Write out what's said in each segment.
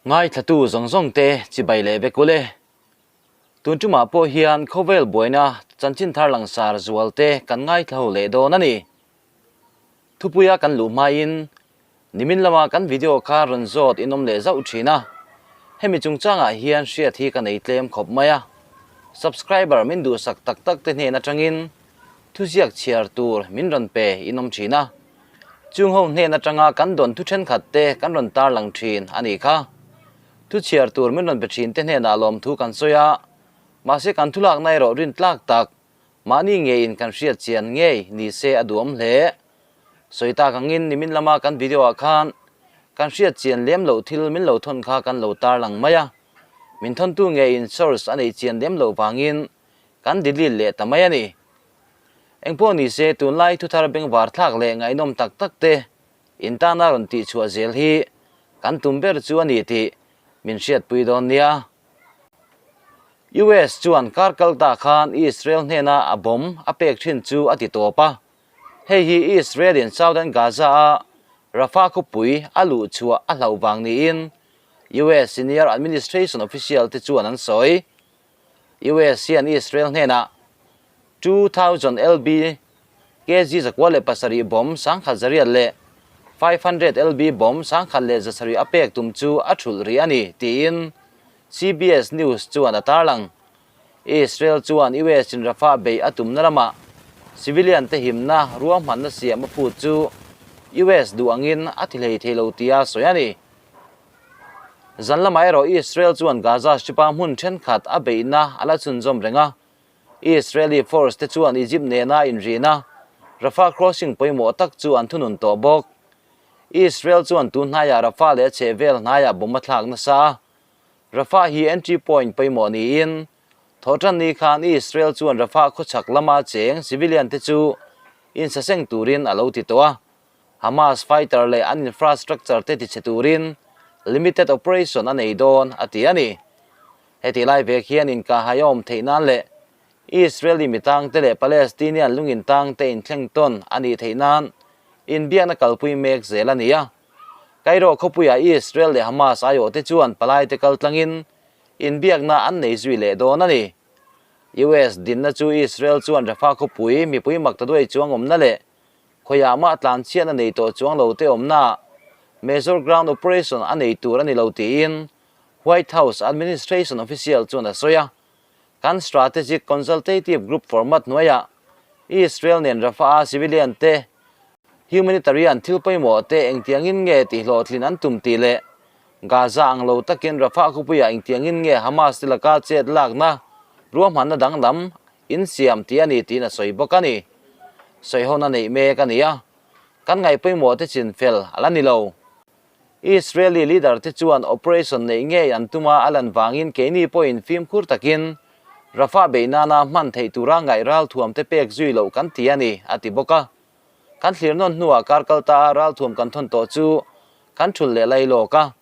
Ngaithlatu zawng zawng te chibai leh vek ule. Tun tumah pawh hian khawvel buaina chanchin thar langsar zual te kan ngaithla ho leh dawn a ni. Thupuia kan luh hmain nimin lama kan video kha rawn zawt in awm leh zauh thin a, hemi chungchangah hian hriat hi ka nei tlem khawp mai a. Subscriber min duhsak tak tak te hnen atangin thuziak chhiar tur min rawn pe in awm thin a. Chung ho hnen atanga kan dawn thu thenkhat te kan rawn tarlang thin a nih kha. Thu chhiar tur min rawn pe thin te hnenah lawmthu kan sawi a, mahse kan thulakna erawh rin tlak tak mahni ngeiin kan hriat chian ngei ni se a duhawm hle. Sawi tak angin nimin lama kan video ah khan kan hriat chian lem loh thil min lo thawn kha kan lo tarlang mai a, min thawntu ngeiin source a nei chian lem loh vangin kan delete leh ta mai a ni. Engpawh ni se tunlai thuthar bengvar thlak leh ngaihnawm tak tak te in tana rawn tih chhuah zel hi kan tum ber chu a ni tih min hriatpui dawn nia. US chuan kar kal ta khan Israel hnena a bomb a pek thin chu a ti tawp a, hei hi Israel in Southern Gaza a Rafah khawpui a luh chhuah a hlauh vang niin US senior administration official te chuan an sawi. US hian Israel hnenah 2000 lb kg 107 bomb 10,100 leh 500 lb bomb 1100 a pek tum chu a thulh rih a ni, tiin CBS News chuan a tarlang. Israel chuan US in Rafah beih a tumna lamah civilian te himna ruahmanna siam a phut chu US duh angin a ti hlei thei lo tia sawi a ni. Zan lamah erawh Israel chuan Gaza Strip-a hmun thenkhat a beihna a la chhunzawm reng a. Israeli force te chuan Egypt nena inrihna Rafah crossing pawimawh tak chu an thunun tawh bawk. Israel chuan tun hnaiah Rafah leh a chhehvel hnaiah bomb a thlak nasa a. Rafah hi entry point pawimawh niin thawhtan ni khan Israel chuan Rafah khawchhak lama cheng civilian te chu insaseng turin a lo ti tawh a. Hamas fighter leh an infrastructure te tichhe turin limited operation a nei dawn a ti a ni. Heti lai vek hian inkahhai a awm theih nan leh Israeli mitangte leh Palestinian lungintangte inthleng tawn a nih theih nan inbiakna kalpui mek zel a ni a. Cairo khawpuiah Israel leh Hamas aiawhte chuan palaite kaltlangin inbiakna an nei zui leh dawn a ni. US dinna chu Israel chuan Rafah khawpui mipui maktaduai chuang awmna leh Khawiah mah tlanchhiatna nei tawh chuang lo te awmna Major Ground Operation a nei tur a ni lo tiin White House administration official chuan a sawi a. Kan Strategic Consultative Group format hnuaiah Israel nen Rafah-a civilian te humanitarian thil pawimawh te engtiangin nge tihhlawhtlin an tum tih leh Gaza ang lo takin Rafah khawpuiah engtiangin nge Hamas te laka chet lakna ruahmanna danglam insiam tih a ni tiin a sawi bawk a ni. Sawihawna neih mek a ni a, kan ngaih pawimawh te chin fel a la ni lo. Israeli leader te chuan operation neih ngei an tum a, a lan vangin keini pawhin fimkhur takin Rafah beih nana hman theih tura ngaih ralthuam te pek zui loh kan ti a ni, a ti bawk a. Kan thlir nawn hnuah kar kal ta a ralthuam kan thawn tawh chu kan thul leh lai lawk a.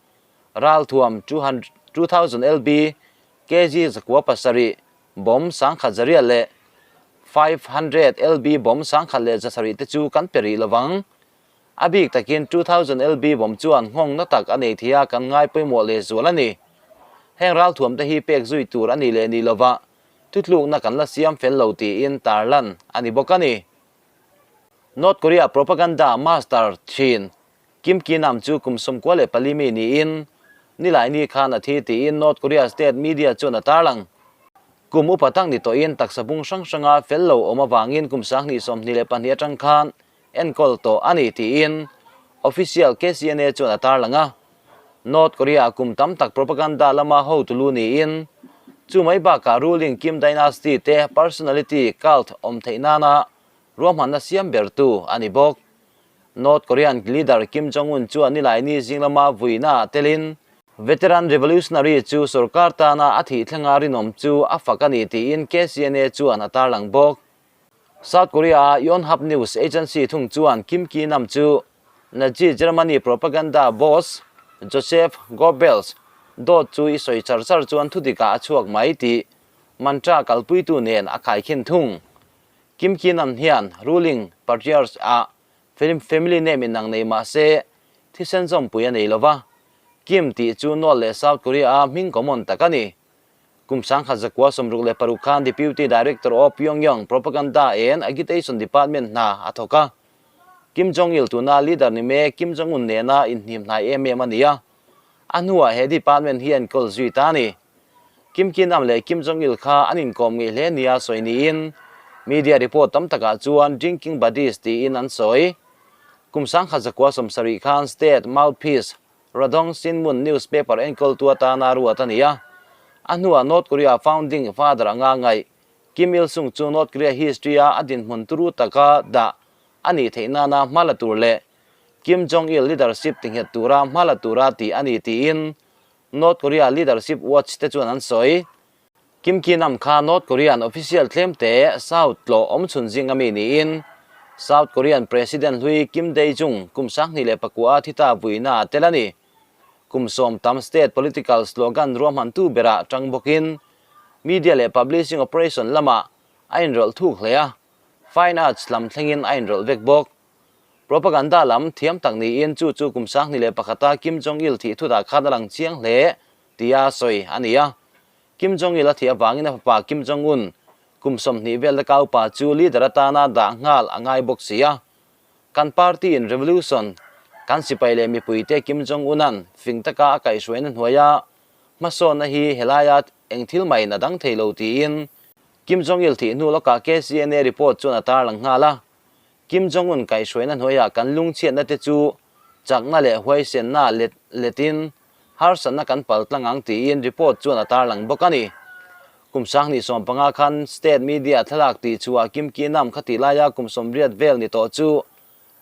Ralthuam 2000 lb kg 907 Bomb 10,100 leh 500 lb bomb 1107 te chu kan pe rih lovang. A bik takin 2000 lb bomb chuan nghawng na tak a nei thei a kan ngai pawimawh leh zual a ni. Heng ralthuam te hi pek zui tur a ni leh ni lova thutlukna kan la siam fel lo tiin tarlan a ni bawk a ni. North Korea propaganda master thin Kim Ki-nam chu kum 94 mi niin Nilaini khan a thi tiin North Korea state media chuan a tarlang. Kum upa tak ni tawhin taksa bung hrang hranga fel lo awm avangin kum 2022 atang khan enkawl tawh a ni tiin official KCNA chuan a tarlang a. North Korea kum tam tak propaganda lama hotu lu niin chu mai bakah ruling Kim dynasty te personality cult awm theih nana ruahmanna siam bertu a ni bawk. North Korean leader Kim Jong-un chuan Nilaini zing lama vuina telin veteran revolutionary chu sorkar tana a thih thlenga rinawm chu a fak a ni tiin KCNA chuan a tarlang bawk. South Korea-a Yonhap News Agency thung chuan Kim Ki-nam chu Nazi Germany propaganda boss Joseph Goebbels dawt chu i sawi char char chuan thudikah a chhuak mai tih mantra kalpuitu nen a khaikhin thung. Kim Ki-nam hian ruling patriarch ah family name in ang nei mah se thisen zawmpui a nei lo va. Kim tih chu North leh South Korea-a hming common tak a ni. Kum 1966 khan Deputy Director of Pyongyang Propaganda and Agitation Department hna a thawk a. Kim Jong-il tuna leader ni mek Kim Jong-un nena inhnim hnai em em a ni a. A hnuah he department hi an kawl zui ta a ni. Kim Ki-nam leh Kim Jong-il kha an inkawm ngei hle nia sawi niin media report tam takah chuan drinking buddies tiin an sawi. Kum 1970 khan state mouthpiece Rodong Sinmun newspaper enkawltu atana ruat a ni a. A hnuah North Korea founding father anga ngaih Kim Il Sung chu North Korea history-a a dinhmun turu taka dah a nih theih nana hma la tur leh Kim Jong Il leadership tinghet tura hma la tura tih a ni tiin North Korea Leadership Watch te chuan an sawi. Kim Ki-nam kha North Korean official tlemte South tlawh awmchhun zing ami niin South Korean President hlui Kim Dae-jung kum 2009 a thi ta vuina a tel a ni. Kum 10 tam state political slogan ruahmantu berah tang bawkin media leh publishing operation lamah a inrawlh thuk hle a, fine arts lam thlengin a inrawlh vek bawk. Propaganda lam thiam tak niin chu chu kum 2001 a Kim Jong-il thih thutah khan a lang chiang hle tia sawi a ni a. Kim Jong-il a thih avangin a fapa Kim Jong-un kum 20 vel laka upa chu leader atana dah nghal a ngai bawk si a. Kan party in revolution kan sipai leh mipuite Kim Jong-un-a'n fing taka a kaihhruaina hnuaia hmasawnna hi helaia eng thil maiin a dang thei lo tiin Kim Jong-il thih hnu lawkah KCNA report chuan a tarlang nghal a. Kim Jong-un kaihhruaina hnuaiah kan lungchhiatna te chu chakna leh huaisenna let letin harsatna kan pal tlang ang tiin report chuan a tarlang bawk a ni. Kum 2015 khan state media thlalak tih chhuah Kim Ki-nam kha tih laia kum 80 vel ni tawh chu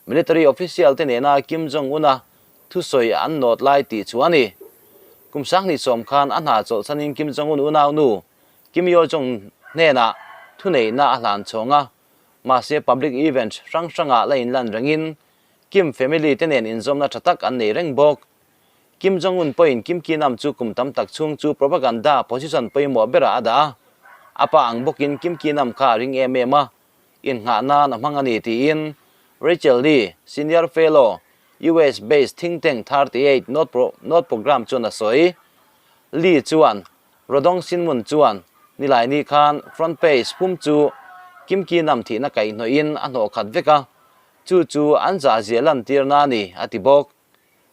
military official te nena Kim Jong-un-a thusawi an nawt lai tih chhuah a ni. Kum 2010 khan a hna chawlhsanin Kim Jong-un unaunu Kim Yo-jong hnenah thuneihna a hlan chhawng a, mahse public event hrang hrangah la inlan rengin Kim family te nen inzawmna tha tak an nei reng bawk. Kim Jong-un pawhin Kim Ki-nam chu kum tam tak chhung chu propaganda position pawimawh berah a dah a, a pa ang bawkin Kim Ki-nam kha a ring em em a, innghah nan a hmang a ni tiin Rachel Lee, Senior Fellow, US-based think tank 38 North Program chuan a sawi. Lee chuan Rodong Sinmun chuan Nilaini khan front page pum chu Kim Ki-nam thihna kaihhnawhin a hnawh khat vek a, chu chu an zahzia lantirna a ni, a ti bawk.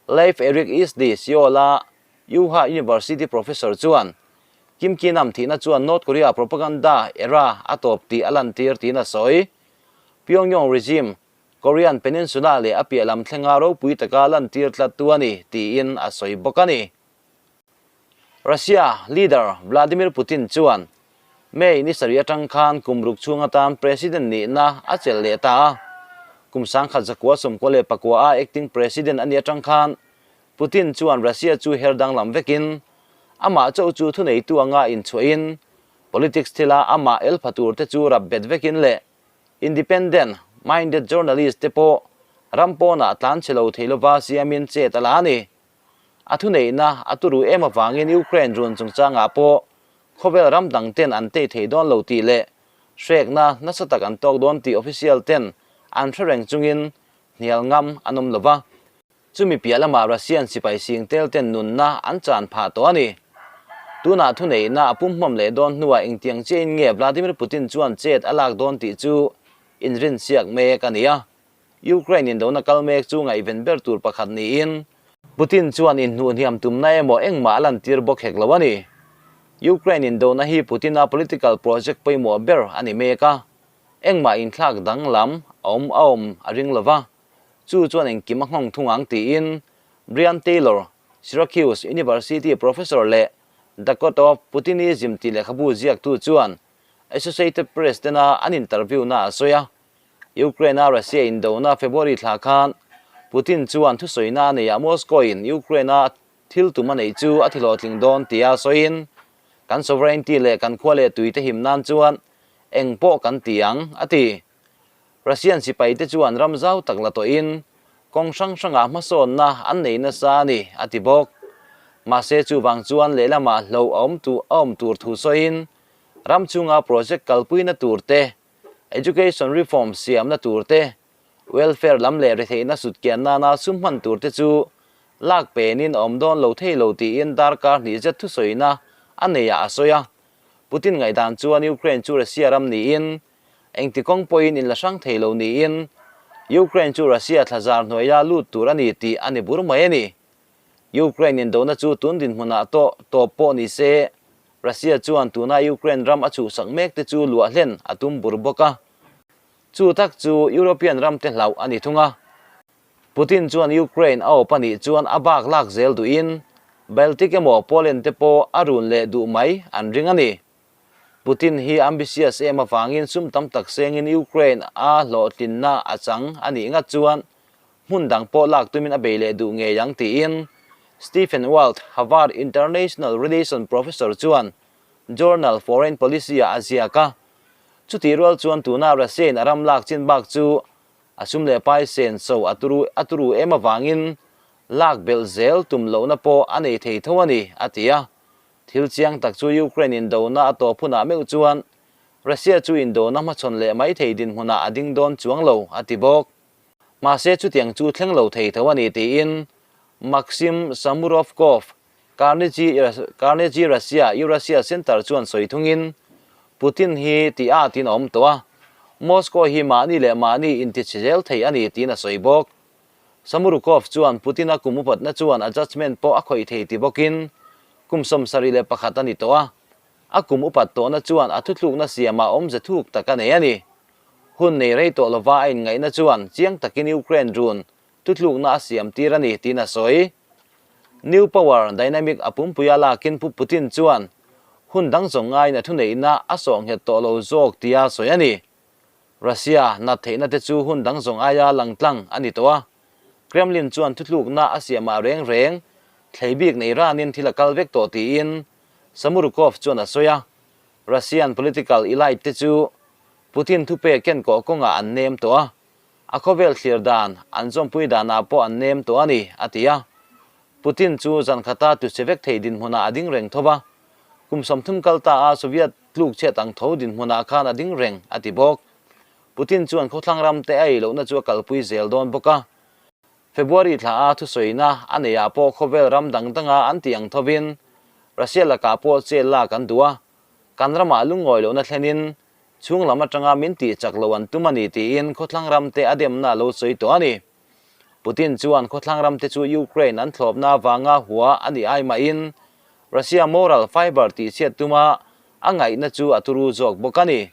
Leif Erik Easley, Seoul-a Ewha University professor chuan Kim Ki-nam thihna chuan North Korea propaganda era a tawp tih a lantir tiin a sawi. Pyongyang regime Korean Peninsula leh a piah lam thlenga ropui taka lantir tlattu a ni, tiin a sawi bawk a ni. Russia leader Vladimir Putin chuan May ni sarih atang khan kum ruk chhung atan president nihna a chelh leh ta a. Kum 1994 a acting president a nih atang khan Putin chuan Russia chu her danglam vekin amah chauh chu thuneitu anga inchhuahin politics thila amah el pha tur te chu rap bet vekin leh independent minded journalist te pawh ram pawnah tlan chhe lo thei lova siamin chet a la a ni. A thuneihna a turu em avangin Ukraine run chungchangah pawh khawvel ram dang ten an tei thei dawn lo tih leh hrekna nasa tak an tawk dawn tih official ten an hre reng chungin hnial ngam an awm lo va. Chumi piah lamah Russian sipai sing tel ten nunna an chan phah tawh a ni. Tunah thuneihna a pumhmawm leh dawn hnuah engtiang chiahin nge Vladimir Putin chuan chet a lak dawn tih chu inrinsiak mek a ni a. Ukraine indona kal mek chu ngaihven ber tur pakhat niin Putin chuan inhnuhhniam tumna emaw engmah a lantir bawk hek lo a ni. Ukraine indona hi Putin-a political project pawimawh ber a ni mek a, engmah inthlak danglam a awm a awm a ring lo va, chu chuan engkim a nghawng thung ang tiin Brian Taylor, Syracuse University professor leh The Code of Putinism tih lehkhabu ziaktu chuan Associated Press tena an interview-na a sawi a. Ukraine-a Russia indona February thla khan Putin chuan thusawiina a neiah Moscow-in Ukraine-a thil tum a neih chu a thihlawhtling dawn tia sawiin, Kan sovereignty leh kan khua leh tui te him nan chuan eng pawh kan ti ang, a ti. Russian sipaite chuan ram zau tak la tawhin kawng hrang hrangah hmasawnna an nei nasa a ni, a ti bawk. Mahse chuvang chuan lehlamah hloh a awm a awm tur thu sawiin ram chunga project kalpuina tur te, Education reform siamna tur te, welfare lam leh retheihna sutkian nana sum hman tur te chu Lak penin a awm dawn lo thei lo tiin darkar hnih zet thusawina a neiah a sawi a. Putin ngaihdan chuan Ukraine chu Russia ram niin engti kawng pawhin inla hrang thei lo niin Ukraine chu Russia thlazar hnuaia lut tur a ni tih a ni bur mai a ni. Ukraine indona chu tun dinhmunah tawh tawp pawh ni se Russia chuan tuna Ukraine ram a chhuhsak mek te chu luah hlen a tum bur bawk a. Chu tak chu European ram te hlauh a ni thung a. Putin chuan Ukraine a awp a nih chuan a bak lak zel duhin Baltic emaw Poland te pawh a run leh duh mai an ring a ni. Putin hi ambitious em avangin sum tam tak sengin Ukraine a hlawhtlinna a chang a nih ngat chuan hmun dang pawh lak tumin a bei leh duh ngei ang tiin Stephen Walt, Harvard International Relations Professor chuan journal Foreign Policy-ah a ziak a. Chutih rual chuan tuna Russia-in a ram lak chin bak chu a sum leh pai sen so a turu a turu em avangin lak belh zel tum lohna pawh a nei thei tho a ni, a ti a. Thil chiang tak chu Ukraine indona a tawp hunah meuh chuan Russia chu indona hmachhawn leh mai thei dinhmunah a ding dawn chuang lo, a ti bawk. Mahse chutiang chu thleng lo thei tho a ni tiin Maxim Samurovkov, Carnegie Carnegie Russia Eurasia Center chuan sawi thungin Putin hi tih a tiin a awm tawh a, Moscow hi mahni leh mahni intichhe zel thei a ni tiin a sawi bawk. Samurukov chuan Putin-a kum upatna chuan a judgement pawh a khawih thei ti bawkin kum 71 a ni tawh a, a kum upat tawhna chuan a thuthlukna siamah awmze thuk tak a nei a ni. Hun nei rei tawh lova a inngaihna chuan chiang takin Ukraine run thuthlukna a siam tir a ni tiin a sawi. New Power Dynamic a pumpuia lakin Pu Putin chuan hun dang zawng ngaiin a thuneihna a sawh nghet tawh lo zawk tia sawi a ni. Russia nat theihna te chu hun dang zawng aia lang tlang a ni tawh a, Kremlin chuan thutlukna a siamah reng reng thlei bik nei ranin thil a kal vek tawh tiin Samurukov chuan a sawi a, Russian political elite te chu Putin thupek kenkawh kawngah an nem tawh a, a khawvel thlir dan an zawmpui danah pawh an nem tawh a ni, a ti a. Putin chu zan khata tuchhe vek thei dinhmunah a ding reng tho va, Kum 30 kal ta a Soviet tluk chhiat ang tho dinhmunah khan a ding reng, a ti bawk. Putin chuan khawthlang ram te a ei lohna chu a kalpui zel dawn bawk a. February thla a thusawina a neiah pawh khawvel ram dang danga an tih ang thovin Russia lakah pawh chet lak an duh a, kan ramah lungawi lohna thlenin chhung lam atanga min tih chak lo an tum a ni tiin khawthlang ram te a demna a lo sawi tawh a ni. Putin chuan khawthlang ram te chu Ukraine an thlawpna avanga hua a nih ai mahin Russia moral fiber tihchhiat tuma a ngaihna chu a turu zawk bawk a ni.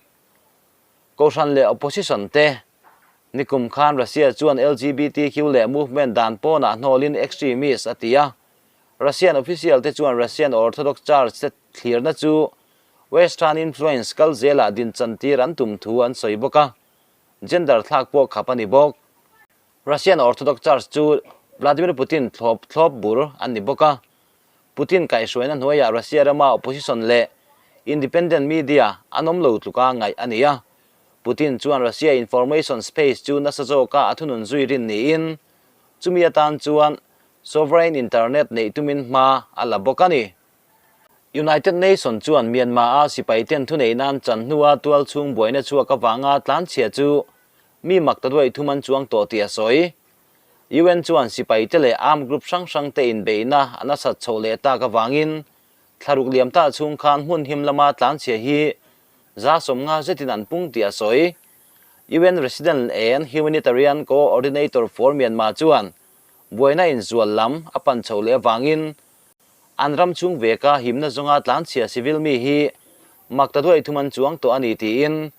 Kohhran leh opposition te nikum khan Russia chuan LGBTQ leh movement dan pawnah hnawlin extremist a ti a. Russian official te chuan Russian Orthodox Church te thlirna chu Western influence kal zelah dinchantir an tum thu an sawi bawk a. Gender thlak pawh khap a ni bawk. Russian Orthodox Church chu Vladimir Putin thlawp thlawp bur an ni bawk a. Putin kaihhruaina hnuaiah Russia rama opposition leh independent media an awm lo tluka ngaih a ni a. Putin chuan Russia information space chu nasa zawka a thunun zui rin niin chumi atan chuan sovereign internet neih tumin hma a la bawk a ni. United Nation chuan Myanmar-a sipaiten thunei nan chan hnua tual chhung buaina chhuak avanga tlanchhia chu mi mak ta duai thum an chuang tawh tih a sawi. UN chuan sipaite leh armed group hrang hrangte inbeihna a nasat chhoh leh tak avangin thlaruk liam ta chhung khan hmun him lama tlanchhia hi 150 zetin an pung tih a sawi. UN Resident and Humanitarian Co-ordinator for Myanmar chuan buaina inzual lam a pan chhoh leh avangin An ram chung veka himna zawnga tlanchhia civil mi hi mak ta duai thum an chuang tawh a ni tiin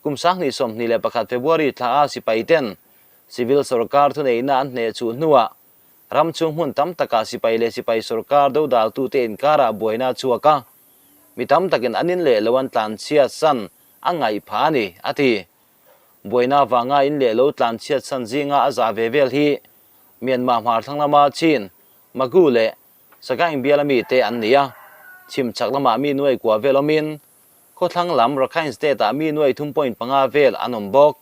kum 2021 February thla a sipai ten civil sorkar thuneihna an hneh chhuh hnuah ram chung hmun tam takah sipai leh sipai sorkar dodaltute inkarah buaina a chhuak a, mi tam takin an in leh lo an tlanchhiat san a ngaih phah a ni, a ti. Buaina vanga in leh lo tlanchhiat san zinga a zah ve vel hi Myanmar hmar thlang lama Chin, Magu leh Sagaing biala mite an ni a, chhim chhak lamah mi nuai kua vel awmin khawthlang lam Rakhine State-ah mi nuai 3.5 vel an awm bawk.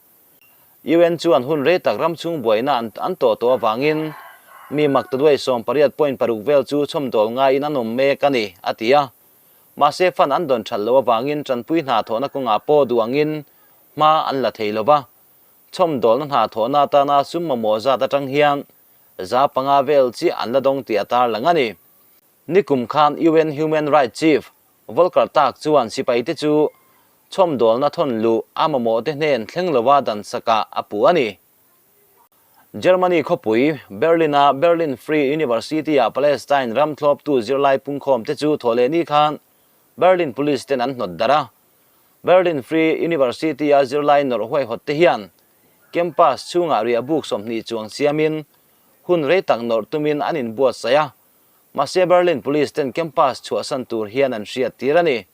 UN chuan hun rei tak ram chhung buaina an an tawh tawh avangin mi mak ta duai 18.6 vel chu chhawmdawl ngaiin an awm mek a ni, a ti a. Mahse fund an dawn that loh avangin tanpui hna thawhna kawngah pawh duh angin hma an la thei lo va, chhawmdawlna hna thawhna atana sum mamawh zat atang hian. 5 vel chiah an la dawng tih a tarlang a ni. Nikum khan UN Human Rights Chief Volker Turk chuan sipaite chu chhawmdawlna thawn luh a mamawhte hnen thleng lova dan sakah a puh a ni. Germany khawpui Berlin-a Berlin Free University-ah Palestine ram thlawptu zirlai pungkhawmte chu thawhlehni khan Berlin Police ten an hnawt darh a. Berlin Free University-a zirlai nawrh huaihawt te hian campus chhungah riah buk 20 chuang siamin hun rei tak nawrh tumin an inbuatsaih a, mahse Berlin Police ten campus chhuahsan tur hian an hriat tir a ni.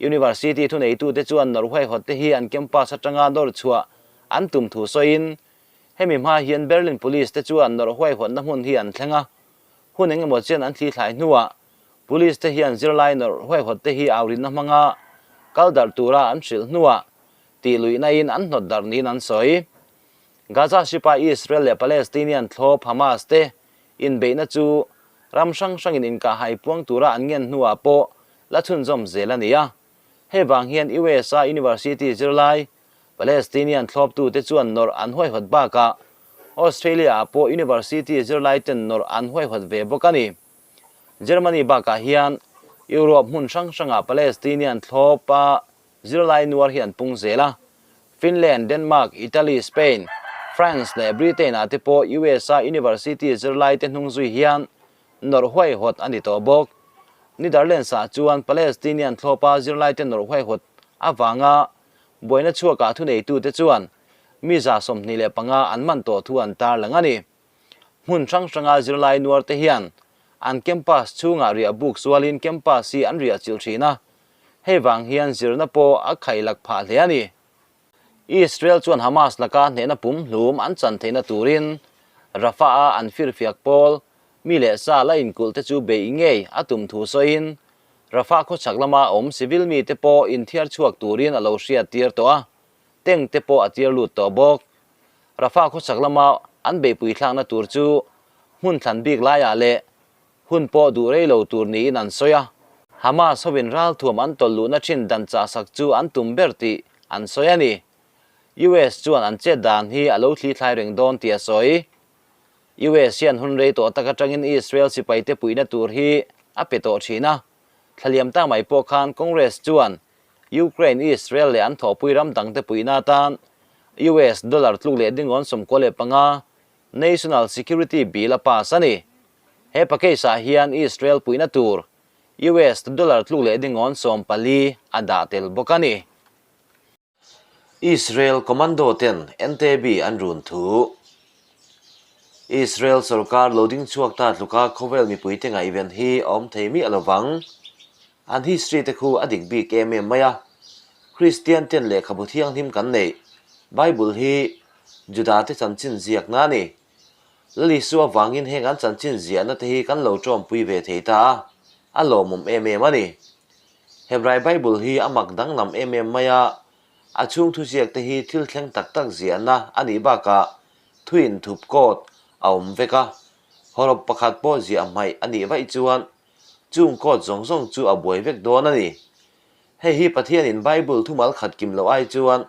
University thuneitute chuan nawrh huaihawt te hi an campus atanga nawr chhuah an tum thu sawiin hemi hma hian Berlin Police te chuan nawrh huaihawtna hmun hi an thleng a, hun engemaw chian an thlithlai hnuah Police te hian zirlai nawrh huaihawt te hi aurinna hmanga kal darh tura an hrilh hnuah tih luihna in an hnawt darh niin an sawi. Gaza Strip-a Israel leh Palestinian thlawp Hamas te inbeihna chu ram hrang hrangin inkahhai puang tura an ngen hnuah pawh la chhunzawm zel a ni a. Hei vang hian USA University zirlai Palestinian thlawptute chuan nawrh an huaihawt bakah Australia-ah pawh University zirlaiten nawrh an huaihawt ve bawk a ni. Germany bakah hian Europe hmun hrang hrangah Palestinian thlawpa zirlai nuar hi an pung zel a. Finland, Denmark, Italy, Spain, France leh Britain-ah te pawh USA University zirlaite hnung zui hian nawrh huaihawt a ni tawh bawk. Netherlands-ah chuan Palestinian thlawpa zirlaite nawrh huaihawt avanga buaina chhuakah thuneitute chuan mi 25 an man tawh thu an tarlang a ni. Hmun hrang hranga zirlai nuar te hian an campus chhungah riah buk sualin campus hi an riah chilh thin a, hei vang hian zirna pawh a khailak phah hle a ni. Israel chuan Hamas laka hnehna pumhlum an chan theihna turin Rafah-a an firfiak pawl mi leh sa la inkulh te chu beih ngei a tum thu sawiin Rafah khawchhak lama awm civil mite pawh inthiar chhuak turin a lo hriat tir tawh a, tank te pawh a tir lut tawh bawk. Rafah khawchhak lama an beihpui thlakna tur chu hmun thlan bik laiah leh hun pawh duh rei lo tur niin an sawi a. Hamas hovin ralthuam an tawlh luhna thin dan chahsak chu an tum ber tih an sawi a ni. US chuan an chet dan hi a lo thli thlai reng dawn tih a sawi. US hian hun rei tawh tak atangin Israel sipaite puihna tur hi a pe tawh thin a. Thlaliam ta mai pawh khan Congress chuan Ukraine, Israel leh an thawhpui ram dangte puihna atan US dollar tluk leh dingawn 95 National Security Bill a pass a ni. He package ah hian Israel puihna tur US dollar tluk leh dingawn 14 a dah tel bawk a ni. Israel commando ten Entebbe an run thu. Israel sorkar lo ding chhuak ta tluka khawvel mipuite ngaihven hi a awm thei miah lovang. An history te khu a dik bik em em mai a. Kristian ten lehkhabu thianghlim kan neih, Bible hi Juda te chanchin ziakna a ni. Lal Isua vangin heng an chanchin ziahna te hi kan lo tawmpui ve thei ta a, a lawmawm em em a ni. Hebrai Bible hi a mak danglam em em mai a, a chhung thuziak te hi thil thleng tak tak ziahna a nih bakah thuin thup code a awm vek a, hawrawp pakhat pawh ziah hmaih a nih vaih chuan chung code zawng zawng chu a buai vek dawn a ni. Hei hi Pathianin Bible thumal khat kim loh ai chuan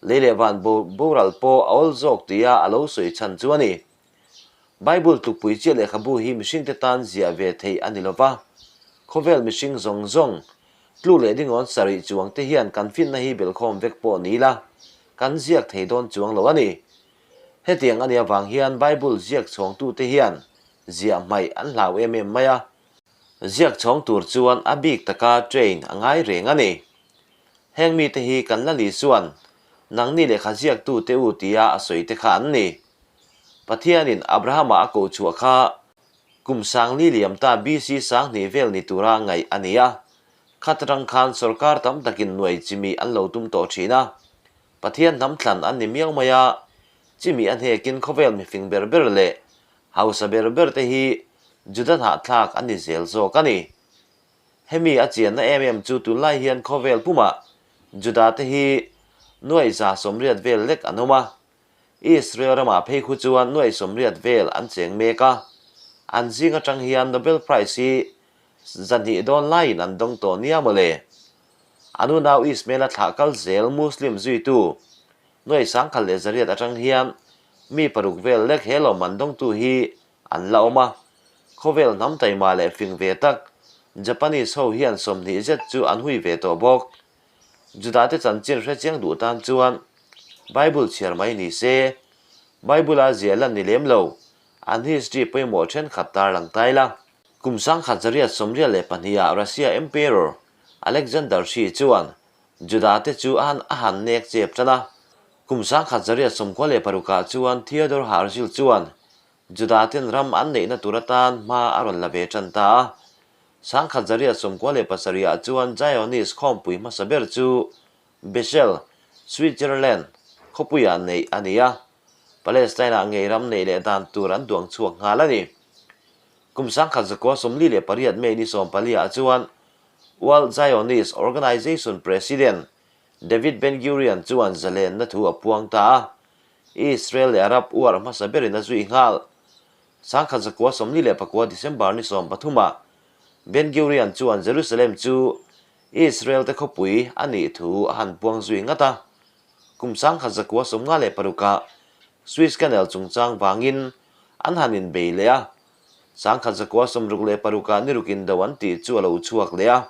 lei leh van boral pawh a awl zawk tia a lo sawi chhan chu a ni. Bible tlukpui chiah lehkhabu hi mihringte tan ziah ve theih a ni lo va, khawvel mihring zawng zawng, tluk leh dingawn sarih chuangte hian kan finna hi belkhawm vek pawh ni ila, kan ziak thei dawn chuang lo a ni. Hetiang a nih avang hian Bible ziak chhawngtute hian ziah hmaih an hlau em em mai a, ziak chhawng tur chuan a bik taka train a ngai reng a ni. Heng mite hi kan la li chuan nangni lehkha ziaktute u tia a sawi te kha an ni. Pathianin Abrahama a ko chhuah kha kum 4000 liam ta BC 2000 vel ni tura ngaih a ni a. Khat atang khan sorkar tam takin nuai chimi an lo tum tawh thin a. Pathian hnam thlan an ni miau mai a, chimi a hnekin khawvel mifing ber ber leh hausa ber ber te hi Juda hnahthlak an ni zel zawk a ni. Hemi a chianna em em chu tunlai hian khawvel pumah Juda te hi nuai 180 vel lek an awm a. Israel ramah phei khu chuan nuai 80 vel an cheng mek a, an zing atang hian Nobel Prize hi 200 dawn laiin an dawng tawh nia mawle. An unau Ismael-a thlah kal zel Muslim zuitu nuai 1108 atang hian Mi paruk vel lek he lawmman dawngtu hi an la awm a. Khawvel hnam taima leh fing ve tak Japanese ho hian 20 zet chu an hui ve tawh bawk. Judate chanchin hre chiang duh tan chuan Bible chhiar mai ni se, Bible-a ziah lan ni lem lo, an history pawimawh thenkhat tarlang tai la. Kum 1982-ah Russia Emperor Alexander Xi chuan Judate chu a a han nek chep tan a. Kum 1996-ah chuan Theodor Herzl chuan Judaten ram an neihna tur atan hma a rawn la ve tan ta a. 1997-ah chuan Zionist khawmpui hmasa ber chu Basel, Switzerland, khawpuiah neih a ni a. Palestine-ah ngei ram neih leh dan tur an duang chhuak nghal a ni. Kum 1948 May ni 14-ah chuan World Zionist Organization President David Ben-Gurion chuan zalenna thu a puang ta a, Israel leh Arab uar hmasa berin a zui nghal. 1949 December ni 13-ah Ben-Gurion chuan Jerusalem chu Israel te khawpui a nih thu a han puang zui ngat a. Kum 1956-ah Suez Canal chungchang vangin an han inbei leh a. 1966-ah ni ruk indo an tih chu a lo chhuak leh a.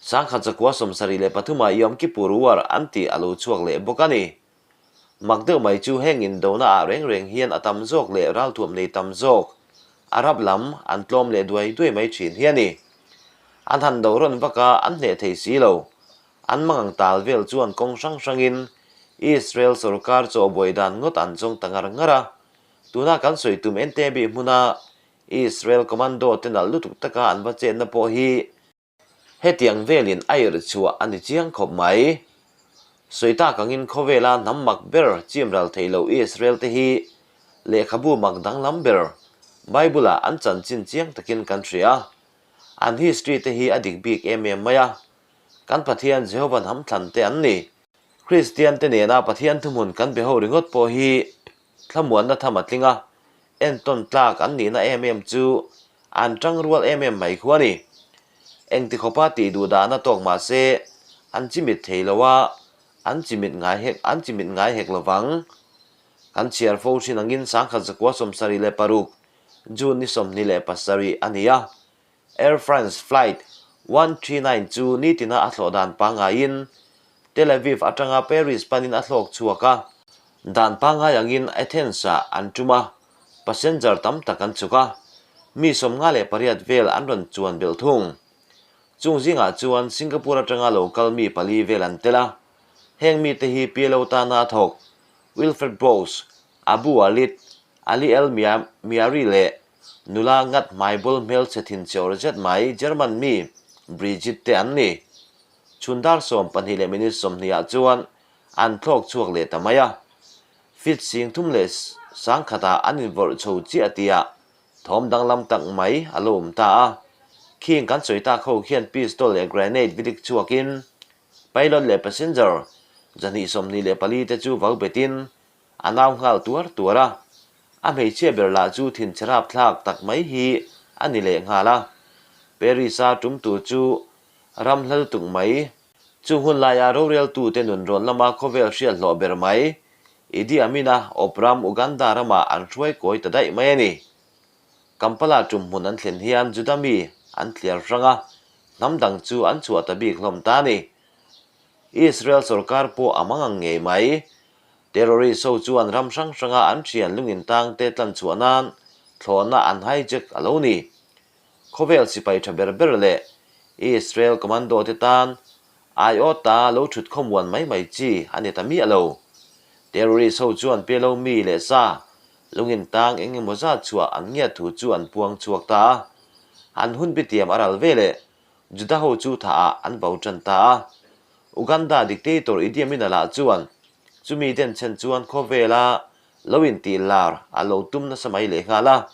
1973-ah Yom Kippur War an tih a lo chhuak leh bawk a ni. Mak deuh mai chu heng indona ah reng reng hian a tam zawk leh ralthuam nei tam zawk Arab lam an tlawm leh duai duai mai thin hi a ni. An han do rawn vak a, an hneh thei si lo. An mangang tal vel chuan kawng hrang hrangin Israel sorkar chaw buai dan ngawt an zawng ta ngar ngar a. Tuna kan sawi tum Entebbe hmuna Israel commando te nalh lutuk taka an va chetna pawh hi hetiang velin a irh chhuah a ni chiang khawp mai. Sawi tak angin khawvela hnam mak ber chim ral theih loh Israel te hi lehkhabu mak danglam ber Bible-ah an chanchin chiang takin kan hria. An history te hi a dik bik em em mai a. Kan Pathian Jehovah hnam thlan te an ni. Kristian te nena Pathian thuhmun kan be ho ringawt pawh hi thlamuanna tham a tling a, entawn tlak an nihna em em chu an tang rual em em mai khu a ni. Engti khawpa tih duh dahna tawk mah se an chimit thei lo a, an chimit ngai hek an chimit ngai hek lo vang. Kan chhiar fo thin angin 1976 June ni 27 a ni a, Air France Flight 139 chu nitina a thlawh dan pangaiin Tel Aviv atanga Paris panin a thlawk chhuak a. Dan pangai angin Athens-ah an tum a, passenger tam tak an chhuk a, mi 58 vel an rawn chuan belh thung. Chung zingah chuan Singapore atanga lo kal mi pali vel an tel a, heng mite hi PLO tana a thawk Wilfred Bose, Abu Walid, Ali El Miari leh nula ngat hmaibawl hmelchhe thin chawr zet mai German mi Brigitte te an ni. Chhun dar 12 leh minute 20 ah chuan an thlawk chhuak leh ta mai a. Feet 3100 ah an invawrh chho chiah tihah thawm danglam tak mai a lo awm ta a. Khing kan sawi tak ho khian pistol leh grenade vilik chhuakin pilot leh passenger 224 te chu vau betin a nau nghal tuar tuar a. A hmeichhia ber lah chu thinchhe rapthlak tak mai hi a ni leh nghal a. Paris-a tum tur chu ram hla lutuk mai. Chung hun laia roreltute nun rawn lama khawvel hriat hlawh ber mai, Idi Amin-a awp ram Uganda ramah an hruai kawi ta daih mai a ni. Kampala tum hmun an thlen hian Juda mi an thliar hrang a, hnam dang chu an chhuah ta bik hlawm ta a ni. Israel sorkar pawh a mang ang ngei mai. Terrorist ho chuan ram hrang hranga an thian lungin tangte tlan chhuah nan thlawhna an hijack a lo ni. Khawvel sipai tha ber ber leh Israel commando te tan aiawta lo thut khawmuan mai mai chi a ni ta miah lo. Terrorist ho chuan PLO mi leh sa lungin tang eng emaw zat chhuah an ngiat thu chu an puang chhuak ta a. An hun bitiam a ral ve leh Juda ho chu thah ah an vau tan ta a. Uganda dictator Idi Amin-a lah chuan chumi den chhen chuan khawvela lo intih lar a lo tum nasa mai leh nghal a.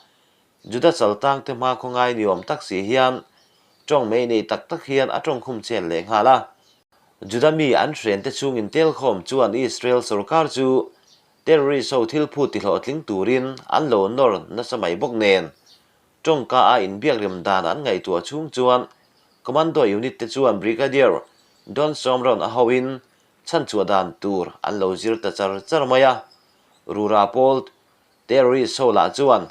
Juda chaltang te hma khawngai ni awm tak si hian tawng mei nei tak tak hian a tawngkhum chen leh nghal a. Juda mi an hren te chungin telkhawm chuan Israel sorkar chu terrorist ho thil phut tihlawhtling turin an lo nawr nasa mai bawk nen tawngka a inbiak rem dan an ngaihtuah chhung chuan Commando unit te chuan Brigadier Don Shomron a hoin chhanchhuah dan tur an lo zir ta char char mai a. Rura pawl. Terrorist ho lah chuan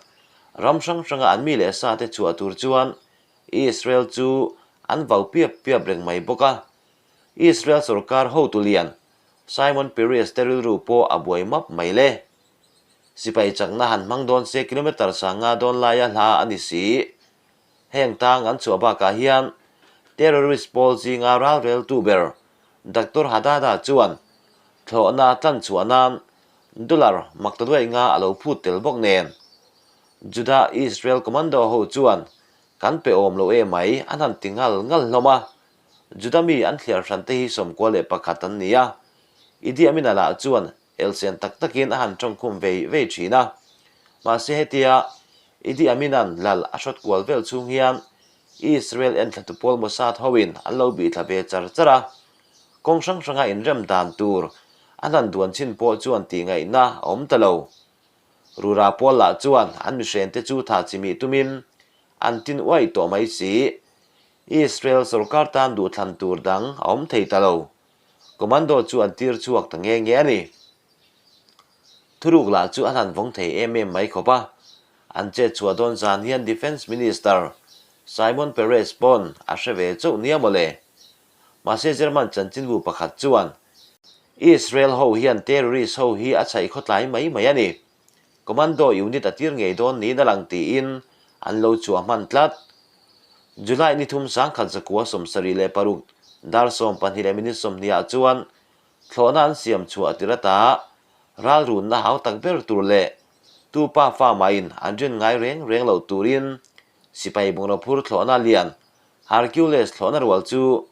ram hrang hranga an mi leh sa te chhuah tur chuan Israel chu an vau piap piap reng mai bawk a. Israel sorkar hotu lian Simon Peres te rilru pawh a buai map mai le. Sipai chakna han hmang dawn se kilometre sanga dawn laia hla a ni si. Heng tang an chhuah bakah hian terrorist pawl zinga ralreltu ber Doctor Hadada chuan thlawhna tlan chhuah nan dollar maktaduai nga a lo phut tel bawk nen. Judah Israel commando ho chuan kan pe awm lo e mai an han ti ngal ngal hlawm a. Judah mi an thliar hran te hi 11 an ni a. Idi Amina lah chuan elsen tak takin a han tawngkhum vei vei thin a. Mahse hetia Idi Amina'n lal a hrawt kual vel chhung hian Israel enthlatu pawl Mossad hoin an lo bih thla ve char char a. Kawng hrang hranga inrem dan tur an han duan chin pawh chuan tihngaihna a awm ta lo. Rura pawl lah chuan an mihrente chu tha chimih tumin an tin uaih tawh mai si. Israel sorkar tan duhthlan tur dang a awm thei ta lo. Commando chu an tir chhuak ta nge nge a ni. Thuruk lah chu an han vawng thei em em mai khawp a. An chet chhuah dawn zan hian Defence Minister Simon Peres pawn a hre ve chauh nia mawle. Mahse German chanchinbu pakhat chuan Israel ho hian terrorist ho hi a chhaih khawtlai mai mai a ni. Commando unit a tir ngei dawn niin a lang tiin an lo chhuah hman tlat. July ni thum 1976 dar 12 minute 20 ah chuan thlawhna an siam chhuah tir ata ralrunna hau tak ber tur leh tu pa fa mahin an rin ngai reng reng loh turin sipai bungraw phur thlawhna lian Hercules thlawhna rual chu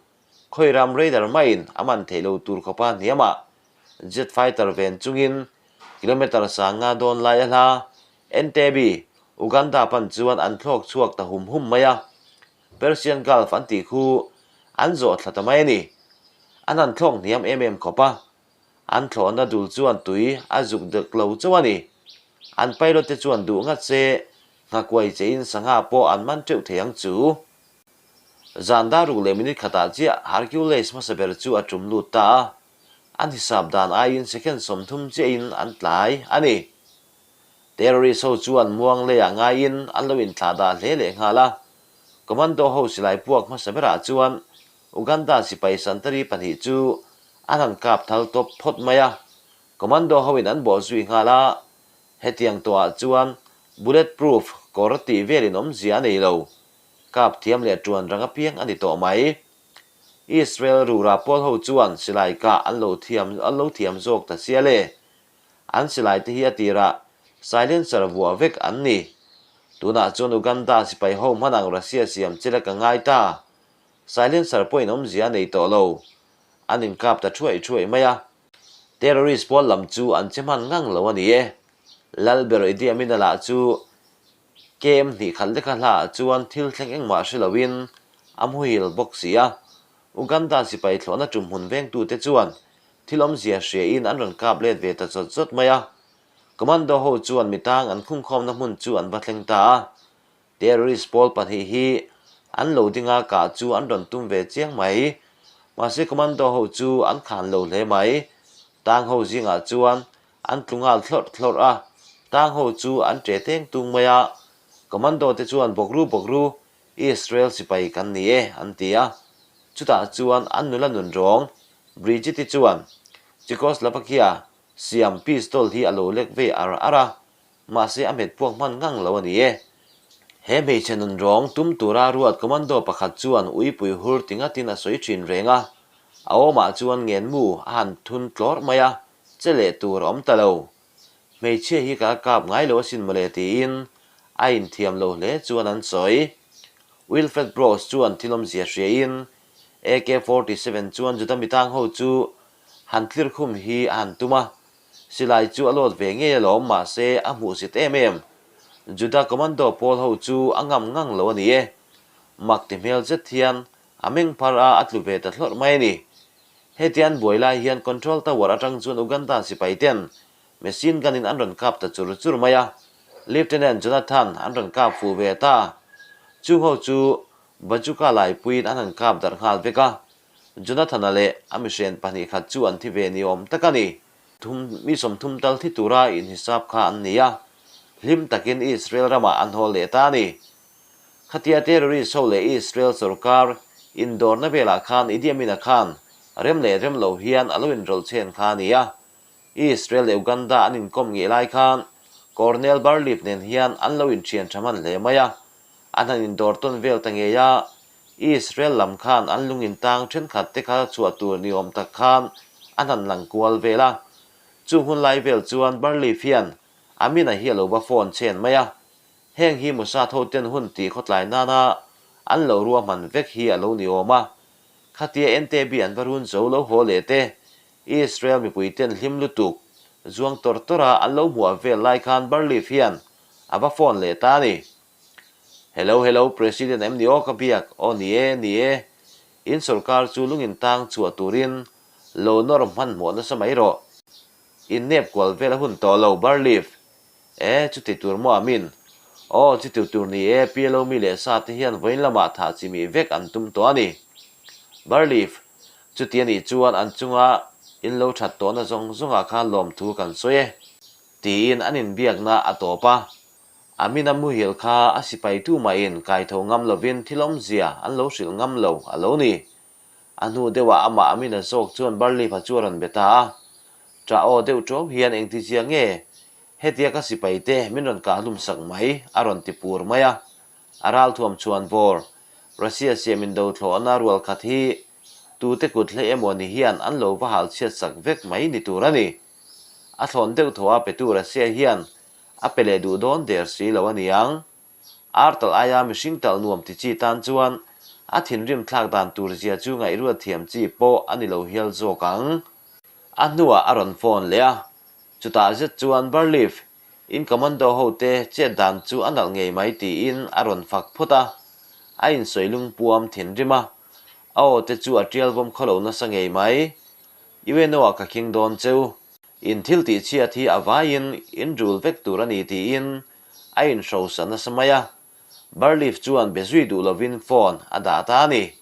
khawi ram radar maiin a man theih lo tur khawpa hniamah jet fighter ven chungin kilometre sanga dawn lai a hla Entebbe, Uganda pan chuan an thlawk chhuak ta hum hum mai a. Persian Gulf an tih khu an zawh thla ta mai a ni. An han thlawk hniam em em khawp a. An thlawhna dul chuan tui a zuk dek lo chauh a ni. An pilot te chuan duh ngat se nghakuai chein sangha pawh an man teuh thei ang chu. Zan dar ruk leh minute khatah chiah Hercules hmasa ber chu a tum lut ta a. An hisap dan aiin second 30 chiahin an tlai a ni. Terrorist ho chuan muang leiah ngaiin an lo inthlah dah hle leh nghal a. Commando ho silai puak hmasa berah chuan Uganda sipai santari pahnih chu an han kap thal tawp phawt mai a. Commando hoin an bawh zui nghal a. Hetiang tawhah chuan bullet proof kawr tih velin awmzia a nei lo. Kap thiam leh tuan rang apiang a ni tawh mai. Israel rura pawl ho chuan silai kah an lo thiam an lo thiam zawk ta sia le. An silai te hi a tirah silencer vuah vek an ni. Tunah chuan Uganda sipai ho hman ang Russia siam chila ka ngai ta. Silencer pawhin awmzia a nei tawh lo. An inkap ta thuaih thuaih mai a. Terrorist pawl lam chu an che hman ngang lo a ni e. Lalber Idi Amina lah chu KM hnih khat leka hlaah chuan thil thleng engmah hre loin a muhil bawk si a. Uganda sipai thlawhna tumhmun vengtute chuan thil awmzia hriain an rawn kap let ve ta chawt chawt mai a. Commando ho chuan mitang an khungkhawmna hmun chu an va thleng ta a. Terrorist pawl pahnih hi an lo dinga kah chu an rawn tum ve chiang mai. Mahse commando ho chu an khan lo hle mai. Tang ho zingah chuan an tlu nghal thlawrh thlawrh a. Tang ho chu an ṭe teng tung mai a. Commando te chuan bawkru bawkru Israel sipai kan ni e an ti a. Chutah chuan an nula nun rawng Brigitte chuan Czechoslovakia siam pistol hi a lo lek vei ar ar a, mahse a hmet puak hman ngang lo a ni e. He hmeichhe nun rawng tum tura ruat commando pakhat chuan uipui hur ti ngatin a sawi thin reng a, a awmah chuan ngenmu a han thun tlawrh mai a, che leh tur a awm ta lo. Hmeichhia hi ka kap ngai lo asin mawle tiin a inthiam lo hle chuan an sawi. Wilfred Bros chuan thil awmzia hriain AK 47 chuan Juda mitang ho chu han tlir khum hi a han tum a, silai chu a lawt ve ngei alawm mahse a hmuhsit em em. Juda commando pawl ho chu a ngam ngang lo a ni e. Mak ti hmel zet hian a meng phar a, a tlu ve ta thlawrh mai a ni. Hetian buai lai hian control tower atang chuan Uganda sipai ten machine gun in an rawn kap ta chur chur mai a, Lieutenant Jonathan an rawn kap fuh ve ta. Chung ho chu Bazooka laipuiin an han kap darh nghal vek a, Jonathan-a leh a mihren pahnih khat chu an thi ve ni awm tak a ni. Thum mi 30 tal thi tura inhisap kha an ni a. Hlim takin Israel ramah an haw leh ta a ni. Khatia terrorist ho leh Israel sorkar indawrna velah khan Idi Amin-a khan rem leh rem lo hian a lo inrawlh chhen kha a ni a. Israel leh Uganda an inkawm ngei lai khan Cornel Barleaf nen hian an lo inthian tha hman hle mai a. An han indawr tawn vel ta ngei a, Israel lam khan an lung intang thenkhat te kha chhuah tur ni awm tak khan an han lang kual vel a. Chung hun lai vel chuan Barleaf hian Amina hi a lo va phone chen mai a, heng hi Mossad hoten hun tih khawtlai nana an lo ruahman vek hi a lo ni awm a. Khatia Entebbe an va run zo lo haw leh te, Israel mipuiten hlim lutuk zuang tawr tawr a an lo hmuah vel lai khan Barleaf hian a va phone leh ta a ni. Hello hello President em ni aw ka biak aw ni e ni e in sorkar chu lungin tang chhuah turin lo nawr hmanhmawh nasa mai rawh. In nep kual vel a hun tawh lo, Barleaf. E, chuti tur maw Amin? Aw, chuti tur ni e, PLO mi leh sa te hian vawiin lamah thah chi mih vek an tum tawh a ni. Barleaf, chuti a nih chuan an chunga in lo that tawhna zawng zawngah khan lawmthu kan sawi e. Tiin an inbiakna a tawp a. Amina muhil kha a sipai tumahin kaitho ngam lovin thil awmzia an lo hrilh ngam lo a lo ni. A hnu deuhah amah Amina zawk chuan Barleaf-a chu a rawn be ta a. Ṭah aw deuh ṭuau hian engti zia nge hetia ka sipai te min rawn kah hlum sak mai a rawn ti pur mai a. A ralthuam chuan vawr, Russia siam indo thlawhna rual khat hi tute kut hlei emaw ni hian an lo va hal chhiat sak vek mai ni tur a ni. A thlawn deuh thaw a petu Russia hian a pe leh duh dawn der si lo a niang. Ar talh aia mihring talh nuam ti chi tan chuan a thinrim thlak dan tur zia chu ngaihruat thiam chi pawh a ni lo hial zawk ang. A hnuah a rawn phone leh a, chutah zet chuan Barleaf in commando ho te chet dan chu a nalh ngei mai tiin a rawn fak phawt a, a insawi lungpuam thinrim a, a aw te chu a tial vawm khawlo nasa ngei mai. UNO ah ka khing dawn cheu. In thil tih chhiat hi a vaiin in rul vek tur a ni tiin a inhrosa nasa mai a, Barleaf chuan be zui duh lovin phone a dah ta a ni.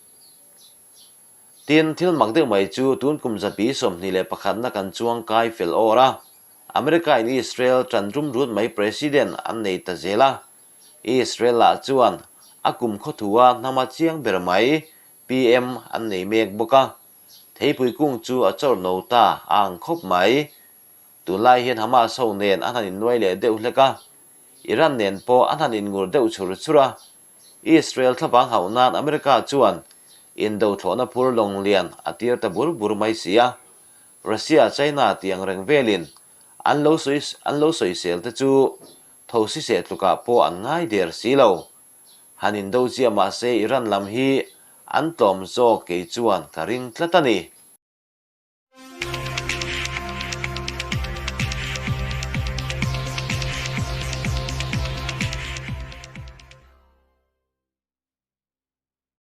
Tin, thil mak deuh mai chu tun kum zabi 21 na kan chuang kai fel awr a, America in Israel tan rum rut mai President an nei ta zel a, Israel lah chuan a kum khawthua hnama chiang ber mai PM an nei mek bawk a, Theipui kung chu a chawr no ta a ang khawp mai. Tunlai hian Hamas ho nen an han innuai leh deuh hlek a, Iran nen pawh an han inngur deuh chhur chhur a. Israel thlavang hauh nan America chuan indo thlawhna phur lawng lian a tir ta bur bur mai si a. Russia, China tih ang reng velin an lo sawi an lo sawisel te chu thosi seh tlukah pawh an ngai der si lo. Han indo chiah mahse Iran lam hi an tlawm zawk kei chuan ka ring tlat a ni.